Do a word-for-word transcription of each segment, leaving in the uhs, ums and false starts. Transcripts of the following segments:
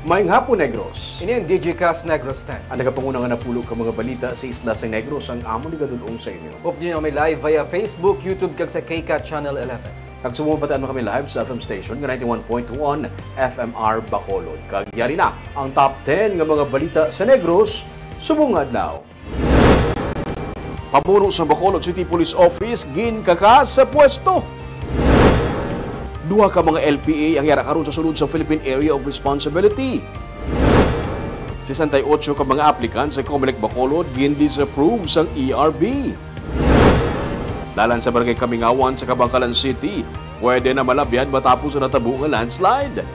Maayong hapon, Negros. Ini ang Digicast Negros ten. Ang nagapanguna nga napulo ka mga balita sa isla sa Negros ang amon igadul-ong sa inyo. Upod ninyo kami live via Facebook, YouTube, kag sa KCAT Channel eleven. Kag subong mabatian mo kami live sa F M station nga ninety-one point one F M R Bacolod. Kag yari na ang top ten nga mga balita sa Negros subong nga adlaw. Pamuno sa Bacolod City Police Office ginkaka sa pwesto. Duha ka mga L P A ang yara karon sa sulod sa Philippine Area of Responsibility. Sesenta y ocho ka mga applicants sa Comelec Bacolod gin-disapprove sang E R B. Dalan sa Barangay Kamingawan sa Kabankalan City, pwede na malabyan matapos ang natabo nga landslide.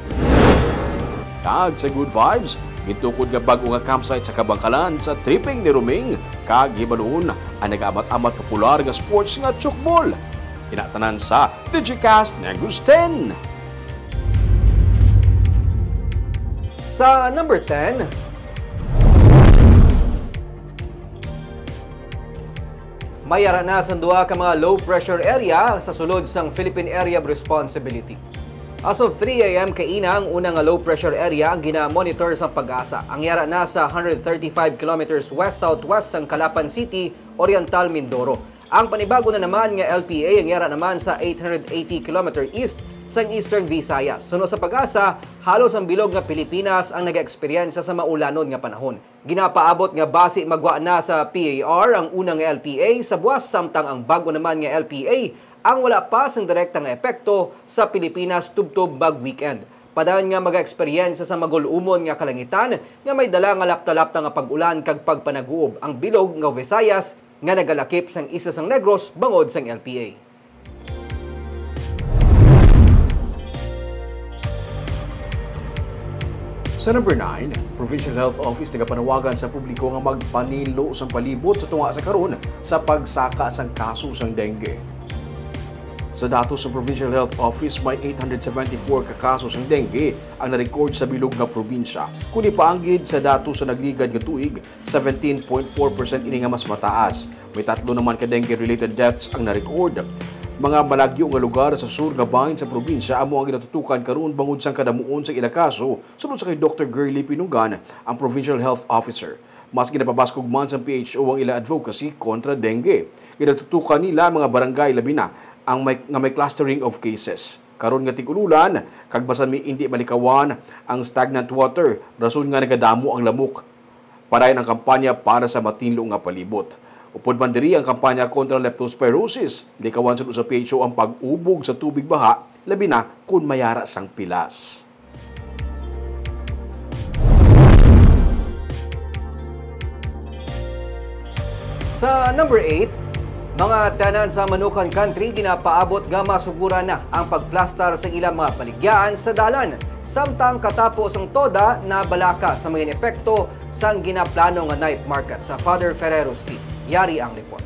Kag sa Good Vibes, gitukod nga bag-o nga campsite sa Kabankalan sa tripping ni Roming kag hibaluon ang nagaamat-amat popular nga sports nga chukbol. Ina tanan sa Digicast Negros ten. Sa number ten, May ara na sang duha ka mga low pressure area sa sulod sang Philippine Area of Responsibility. As of three a.m. kaina, ang una nga low pressure area ang gina-monitor sang PAGASA. Ang yara na sa hundred thirty-five kilometers west-southwest sang Calapan City, Oriental Mindoro. Ang panibago na naman nga L P A ang yara naman sa eight hundred eighty kilometer east sang Eastern Visayas. Suno sa PAGASA, halos ang bilog nga Pilipinas ang nag-eksperyensya sa maulanon nga panahon. Ginapaabot nga basi magwa na sa P A R ang una nga L P A sa buwas, samtang ang bag-o naman nga L P A ang wala pa sang direkta nga epekto sa Pilipinas tubtob mag-weekend. Padayon nga magaeksperyensya sa magul-umon nga kalangitan nga may dala nga lapta-lapta nga pag-ulan kag pagpanaguob ang bilog nga Visayas nga nagalakip sang isla sang Negros bangod sang L P A. Sa number nine, Provincial Health Office nagapanawagan sa publiko nga magpanilo sang palibot sa tunga sa karon sa pagsaka sang kaso sang dengue. Sa datos sa Provincial Health Office, may eight hundred seventy-four ka kaso sang dengue ang na-record sa bilog nga probinsya. Kung ipaanggid sa datos sa nagligad nga tuig, seventeen point four percent ini nga mas mataas. May tatlo naman ka dengue-related deaths ang na-record. Mga malagyo nga lugar sa sur nga bahin sa probinsya amo ang ginatutukan karon bangod sang kadamuon sa ila kaso, sulod sa kay Doktor Girly Pinungan, ang Provincial Health Officer. Mas ginapabaskog man sang P H O ang ila advocacy kontra dengue. Ginatutukan nila ang mga barangay, labi na ang may, nga may clustering of cases. Karon nga tig-ululan, kag basan may indi malikawan ang stagnant water, rason nga nagadamo ang lamok. Padayon ang kampanya para sa matinlo nga palibot. Upod man diri ang kampanya kontra leptospirosis, likawan suno sa P H O ang pag-ubog sa tubig baha, labi na kon mayara sang pilas. Sa number eight, mga tenants sa Manukan Country ginapaabot nga masuguran na ang pagplastar sa ilang mga baligyaan sa dalan. Samtang katapo sang TODA, nabalaka sa mga epekto sang ginaplano nga night market sa Father Ferrero Street. Yari ang report.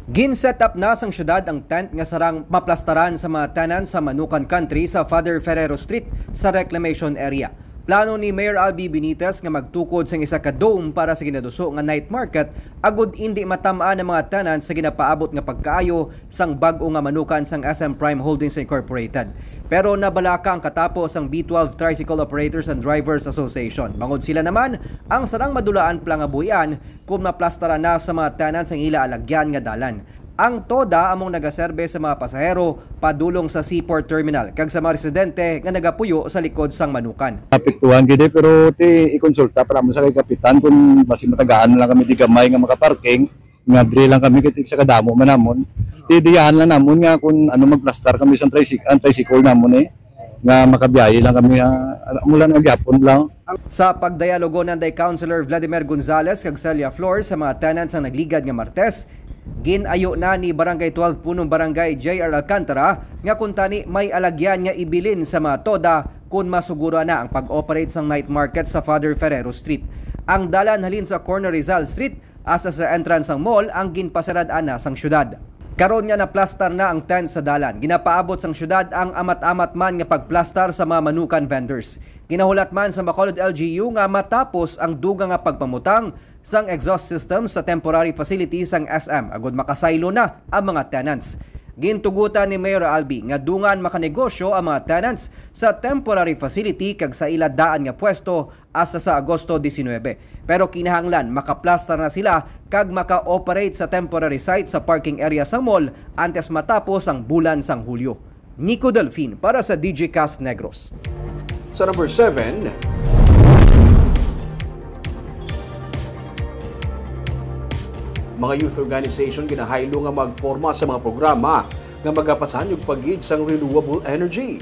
Gin-set up na sang syudad ang tent nga sarang maplastaran sa mga tenants sa Manukan Country sa Father Ferrero Street sa reclamation area. Plano ni Mayor Albi Benitez nga magtukod sang isa ka dome para sa ginaduso nga night market agud indi matam-an ang mga tenants sa ginapaabot nga pagkaayo sang bag-o nga Manukan sang S M Prime Holdings Incorporated. Pero nabalaka ang katapo sang B twelve Tricycle Operators and Drivers Association. Bangod sila naman, ang sarang madulaan pa lang nga buhian kon maplastaran na sa mga tenants ang ila alagyan nga dalan. Ang TODA among nagaserbe sa mga pasahero padulong sa Seaport Terminal kag sa mga residente nga nagapuyo sa likod sang Manukan. Apektuhan gid, eh, pero ti ikonsulta pa namon sa kay kapitan kung basi matagaan lang kami di gamay nga makaparking, nga diri lang kami kay ti sa kadamo man namon. Ti diyahan lang namon nga kung ano magplastar kami sa tricycle, ang tricycle namon, eh, nga makabiyahe lang kami, ah, mula na gyapon lang. Sa pagdayalogo nanday Councilor Vladimir Gonzales kag Celia Flores sa mga tenants ang nagligad nga Martes, gin-ayo na ni Barangay twelve Punong Barangay J R Alcantara nga kuntani may alagyan nga ibilin sa mga TODA kon masuguro na ang pag-operate sang night market sa Father Ferrero Street. Ang dalan halin sa corner Rizal Street hasta sa entrance sang mall ang ginpasarad-an na sang syudad. Karon nga naplastar na ang tent sa dalan, ginapaabot sang syudad ang amat-amat man nga pagplastar sa mga Manukan vendors. Ginahulat man sa Bacolod L G U nga matapos ang dugang nga pagpamutang sang exhaust system sa temporary facility sang S M agud makasaylo na ang mga tenants. Gintugutan ni Mayor Albee nga dungan makanegosyo ang mga tenants sa temporary facility kag sa ila daan nga pwesto hasta sa Agosto diecinuebe. Pero kinahanglan makaplastar na sila kag maka-operate sa temporary site sa parking area sang mall antes matapos ang bulan sang Hulyo. Nico Delfin para sa D J Cast Negros. Sa number seven, mga youth organization ginahaylo nga magporma sa mga programa nga magapasanyog pa gid sang renewable energy.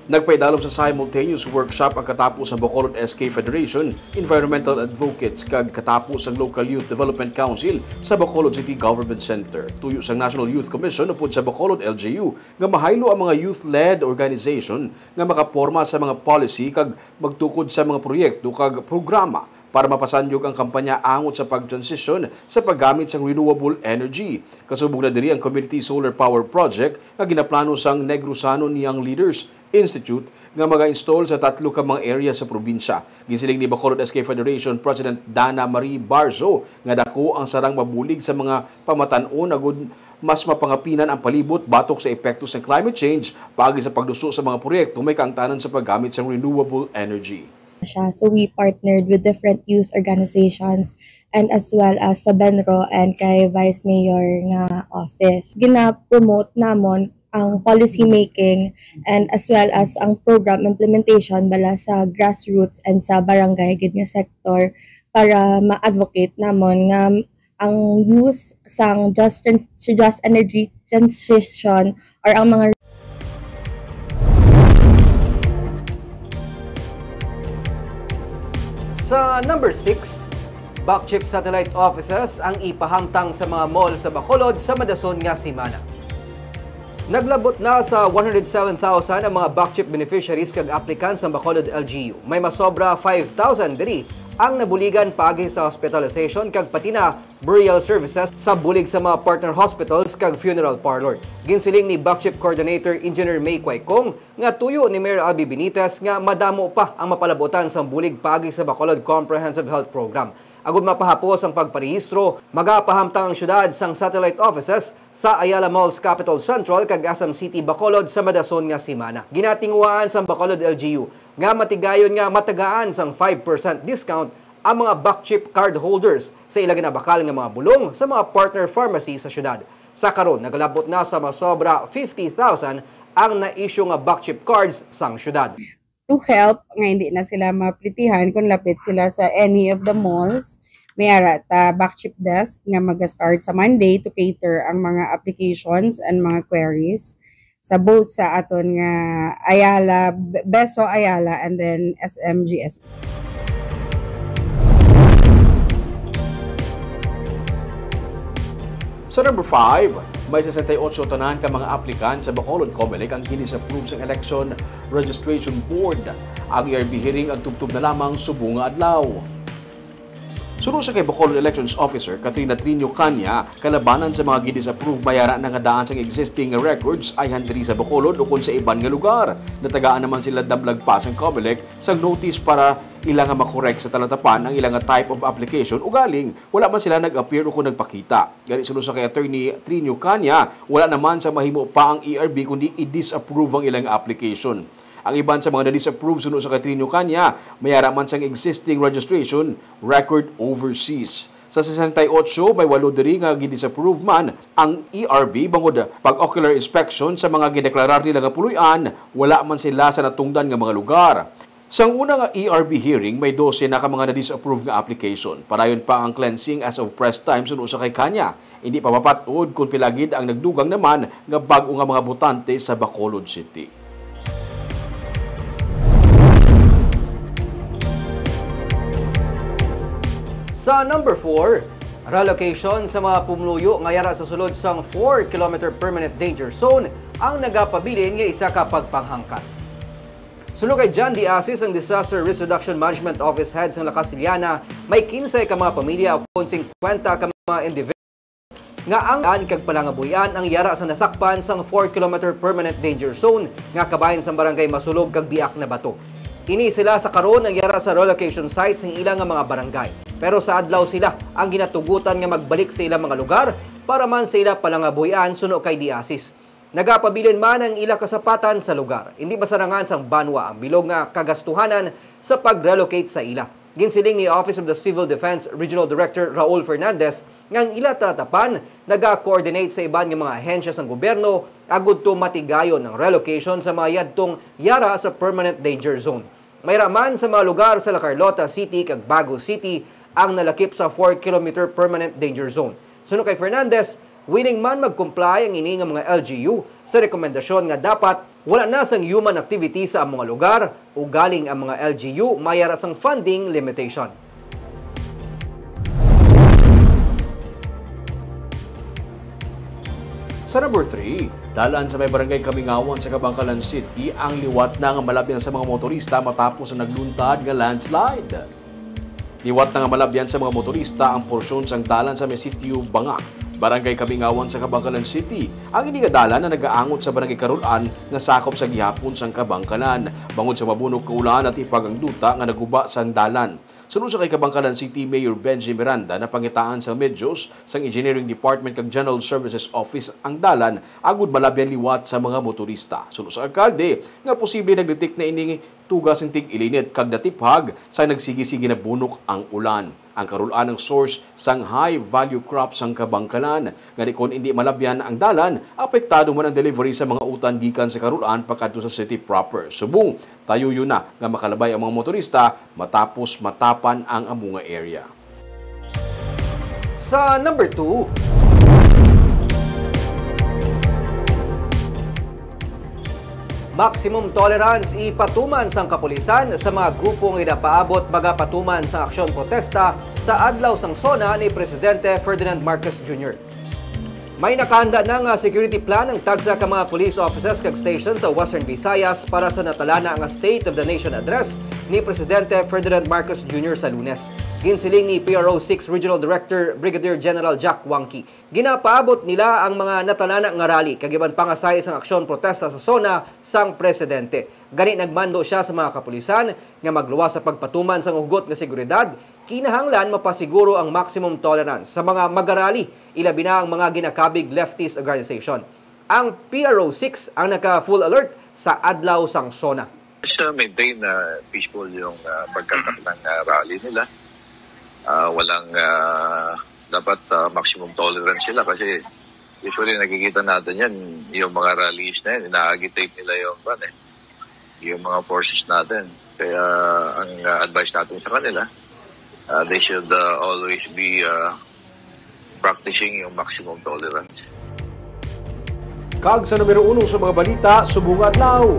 Nagpaidalom sa simultaneous workshop ang katapo sa Bacolod S K Federation, environmental advocates, kag katapo sang Local Youth Development Council sa Bacolod City Government Center. Tuyo sang National Youth Commission upod sa Bacolod L G U nga mahaylo ang mga youth-led organization nga makaporma sa mga policy kag magtukod sa mga proyekto kag programa para mapasanyog ang kampanya angot sa pagtransisyon sa paggamit sang renewable energy. Kasubong na diri ang Community Solar Power Project nga ginaplano sang Negrosanon Young Leaders Institute nga maga-install sa tatlo ka mga area sa probinsya. Ginsiling ni Bacolod S K Federation President Dana Marie Barzo nga dako ang sarang mabulig sa mga pamatan-on agud mas mapangapinan ang palibot batok sa epekto sa climate change paagi sa pagduso sa mga proyekto may kaangtanan sa paggamit sang renewable energy. Siya. So we partnered with different youth organizations and as well as sa BENRO and kay Vice Mayor nga office. Gina-promote namon ang policy making and as well as ang program implementation bala sa grassroots and sa barangay gid nga sector para ma-advocate namon nga ang use sang just, just energy transition or ang mga Sa number six, Backchip satellite offices ang ipahamtang sa mga mall sa Bacolod sa madason nga semana. Naglabot na sa one hundred seven thousand ang mga Backchip beneficiaries kag applicants sa Bacolod L G U. May masobra five thousand diri ang nabuligan paagi sa hospitalization kag pati na burial services sa bulig sa mga partner hospitals kag funeral parlor. Ginsiling ni Backchip Coordinator Engineer May Kuay Kong nga tuyo ni Mayor Albee Benitez nga madamo pa ang mapalabutan sang bulig paagi sa Bacolod Comprehensive Health Program. Agud mapahapos ang pagparehistro, magapahamtang ang syudad sang satellite offices sa Ayala Malls Capitol Central kag S M City Bacolod sa madason nga semana. Ginatinguhaan sang Bacolod L G U nga matigayon nga matagaan sang five percent discount ang mga Backchip cardholders sa ila ginabakal nga mga bulong sa mga partner pharmacy sa syudad. Sa karon, nagalabot na sa masobra fifty thousand ang na-issue nga Backchip cards sang syudad. To help nga hindi na sila maplitihan kung lapit sila sa any of the malls, may ara ta Backchip desk nga maga-start sa Monday to cater ang mga applications and mga queries sa both sa aton nga Ayala, Beso Ayala, and then S M G S. Sa number five, may sesenta y ocho tanan ka mga applicant sa Bacolod Comelec ang gin-disapprove sang Election Registration Board. Ang E R B hearing ang tubtob na lamang subong nga adlaw. Suno sa kay Bacolod Elections Officer Katrina Trinio Canya, kalabanan sa mga gin-disapprove may ara na nga daan sang existing nga records ayhan diri sa Bacolod ukon sa iban nga lugar. Natagaan naman sila damlag pa sang Comelec sang notice para ila nga makorek sa talatapan ang ila nga type of application ugaling wala man sila nag-appear ukon nagpakita. Gani suno sa kay Attorney Trinio Canya, wala naman sa mahimo pa ang E R B kundi i-disapprove ang ila nga application. Ang iban sa mga na-disapprove suno sa kay Trinio Canya, may ara man sang existing registration record overseas. Sa sesenta y ocho, may walo diri nga gin-disapprove man ang E R B bangod pag-ocular inspection sa mga gideklarar nila nga puloy-an, wala man sila sa natungdan nga mga lugar. Sang una nga E R B hearing, may dose na ka mga na-disapprove nga application. Padayon pa ang cleansing as of press time suno sa kay Canya. Indi pa mapat-od kon pila gid ang nagdugang naman nga bag-o nga mga botante sa Bacolod City. Sa number four, relocation sa mga pumuluyo nga yara sa sulod sang four kilometer permanent danger zone ang nagapabilin nga isa ka pagpanghangkat. Suno kay John Diasis, ang Disaster Risk Reduction Management Office Head sang La Castellana, may kinse ka mga pamilya ukon singkwenta ka mga individual nga ang an kag palangabuhian ang yara sa nasakpan sang four kilometer permanent danger zone nga kabahin sang barangay Masulog kag Biak na Bato. Ini sila sa karon ang yara sa relocation site sang ila nga mga barangay. Pero sa adlaw sila ang ginatugutan nga magbalik sa ilang mga lugar para man sa ila palangabuhian suno kay diasis. Nagapabilin man ang ila kasapatan sa lugar. Indi masarangan sang banwa ang bilog nga kagastuhanan sa pag-relocate sa ila. Ginsiling ni Office of the Civil Defense Regional Director Raul Fernandez nga ang ila talatapan naga-coordinate sa iban nga mga ahensya sang gobyerno agud to matigayon ang relocation sa mga yadtong yara sa permanent danger zone. Mayra man sa mga lugar sa La Carlota City kag Bago City ang nalakip sa four kilometer permanent danger zone. Suno kay Fernandez, willing man mag-comply ang ini nga mga L G U sa rekomendasyon nga dapat wala na sang human activity sa among mga lugar, ugaling ang mga L G U may ara sang funding limitation. Sa number three, dalan sa may Barangay Kamingawan sa Kabankalan City ang liwat na nga malabyan sa mga motorista matapos ang nagluntad nga landslide. Liwat na nga malabyan sa mga motorista ang porsyon sang dalan sa may Sitio Banga, Barangay Kamingawan sa Kabankalan City. Ang ini nga dalan na nagaangot sa Barangay Carol-an nga sakop sa gihapon sang Kabankalan. Bangod sa mabunok nga ulan, natipag ang duta nga naguba sang dalan. Suno sa kay Kabankalan City Mayor Benji Miranda, napangitaan sa medyos sang Engineering Department kag General Services Office ang dalan agud malabyan liwat sa mga motorista. Suno sa alkalde, nga posible nagdetect na ining tuga sing tig-ilinit kag natiphag sa nagsigi-sige na bunok ang ulan. Ang Carol-an ang source sang high value crop sang Kabankalan, nga di kon indi malabyan ang dalan, apektado man ang delivery sa mga utan gikan sa Carol-an pakadto sa city proper. Subong, tayuyo na nga makalabay ang mga motorista matapos matapan ang amo nga area. Sa number two, maximum tolerance ipatuman sang kapulisan sa mga grupo nga ginapaabot magapatuman sang aksyon protesta sa adlaw sang SONA ni Presidente Ferdinand Marcos Junior. May nakahanda na nga security plan ang tagsa ka mga police offices kag station sa Western Visayas para sa natalana nga State of the Nation Address ni Presidente Ferdinand Marcos Junior sa Lunes. Ginsiling ni P R O six Regional Director Brigadier General Jack Wangki, ginapaabot nila ang mga natalana nga rally kag iban pa nga size sang aksyon protesta sa SONA sang presidente. Gani, nagmando sia sa mga kapulisan nga magluwas sa pagpatuman sang hugot nga seguridad, kinahanglan mapasiguro ang maximum tolerance sa mga magarally, ilabi na ang mga ginakabig leftist organization. Ang P R O six ang naka-full alert sa adlaw sang SONA. Siya maintain na peaceful yung, ah, pagkatak ng, ah, rally nila. Ah, walang, ah, dapat, ah, maximum tolerance sila kasi usually nakikita natin yan, yung mga rallies na yan, ina-agitate nila yung, kwan eh, yung mga forces natin. Kaya ang, ah, advice natin sa kanila, ah, they should, ah, always be, ah, practicing yung maximum tolerance. Kag sa numero uno sa mga balita subong nga adlaw,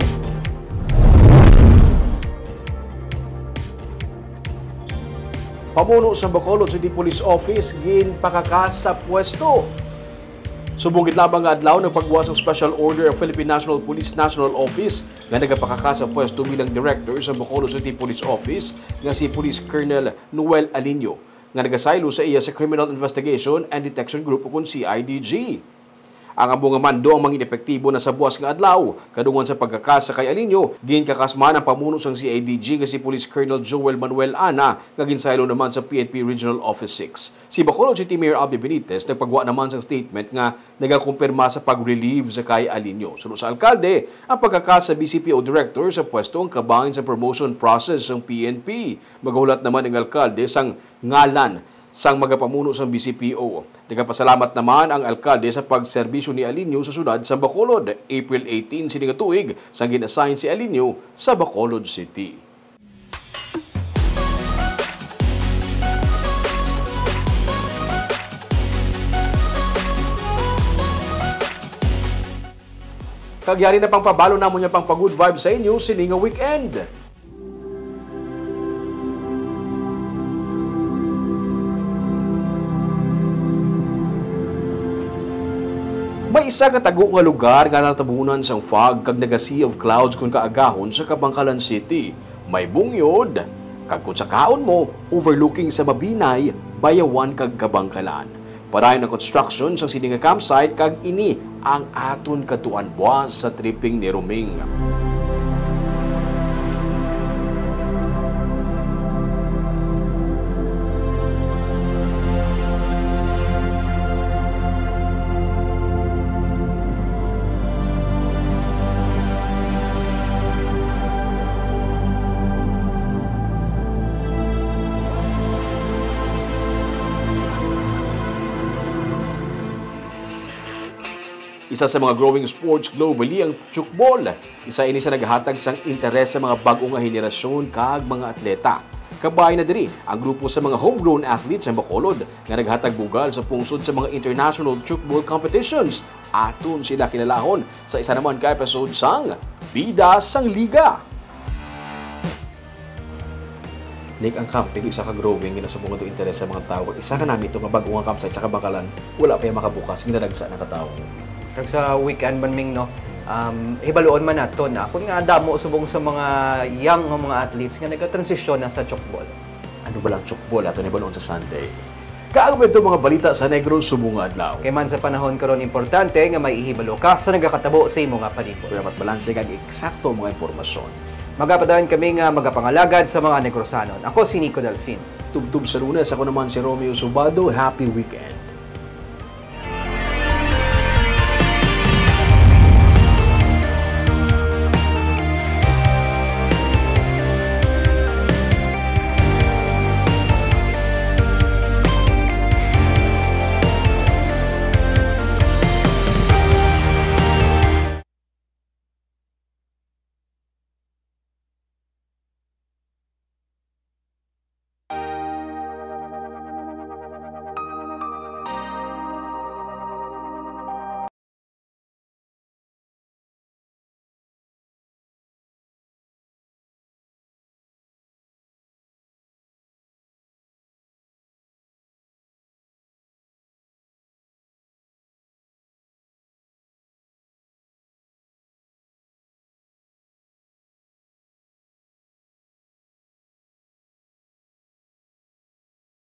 pamuno sa Bacolod City Police Office ginpakakas sa pwesto. Subong gid lamang nga adlaw, nagpagwa sang Special Order ang Philippine National Police National Office nga nagapakakas sa pwesto bilang director sa Bacolod City Police Office nga si Police Colonel Noel Alinio, nga nagasaylo sa iya sa Criminal Investigation and Detection Group ukon C I D G. Ang amo nga mando ang mangin-epektibo na sa buas nga adlaw. Kadungan sa pagkakas sa kay Alinio, ginkakas man ang pamuno sang C I D G nga si Police Colonel Joel Manuel Ana, nga ginsaylo naman sa P N P Regional Office six. Si Bacolod City Mayor Abby Benitez nagpagwa naman sang statement nga nagakumpirma sa pag-relieve sa kay Alinio. Suno sa alkalde, ang pagkakas sa B C P O director sa pwesto ang kabahin sa promotion process sang P N P. Magahulat naman ang alkalde sang ngalan sang magapamuno sang B C P O. Nagapasalamat naman ang alkalde sa pagserbisyo ni Alinio sa syudad sa Bacolod. April eighteen sini nga tuig sang gin-assign si Alinio sa Bacolod City. Kag yari na pang pabalo namon nga pang pa-good vibe sa inyo sini nga weekend. May isa ka tago nga lugar nga natabunan sang fog kag naga-sea of clouds kon kaagahon sa Kabankalan City. May bungyod, kag kon sakaon mo, overlooking sa Mabinay, Bayawan kag Kabankalan. Padayon ang construction sa sini nga campsite kag ini ang aton kadtuan buas sa tripping ni Roming. Isa sa mga growing sports globally ang chukbol. Isa ini sa naghatag sang interes sa mga bag-o nga henerasyon kag mga atleta. Kabahin na diri ang grupo sa mga homegrown athletes sa Bacolod nga naghatag bugal sa pungsod sa mga international chukbol competitions. Aton sila kilalahon sa isa naman ka episode sang Bida sang Liga. Like ang camping, isa ka growing, ginasubong ito interes sa mga tao. Isa ka nami ito nga bago nga campsite sa Kabakalan, wala pa yung makabukas, ginadagsa na ka tao. Kag sa weekend man, Ming, no? Um, hibaluon man naton, ah, kung nga damo subong sa mga young nga mga athletes nga nagka-transition na sa chukbol. Ano ba lang chukbol? Ato na hibaluon sa Sunday. Kaagom ito mga balita sa Negros subong nga adlaw. Kay man sa panahon karon, importante nga may ihibalo ka sa nagakatabo sa imo nga palibot. Dapat balanse kag eksakto ang mga impormasyon. Magapadayon kami nga magapangalagad sa mga Negrosanon. Ako si Nico Delfin. Tubtob sa Lunes, ako naman si Romeo Subado. Happy weekend.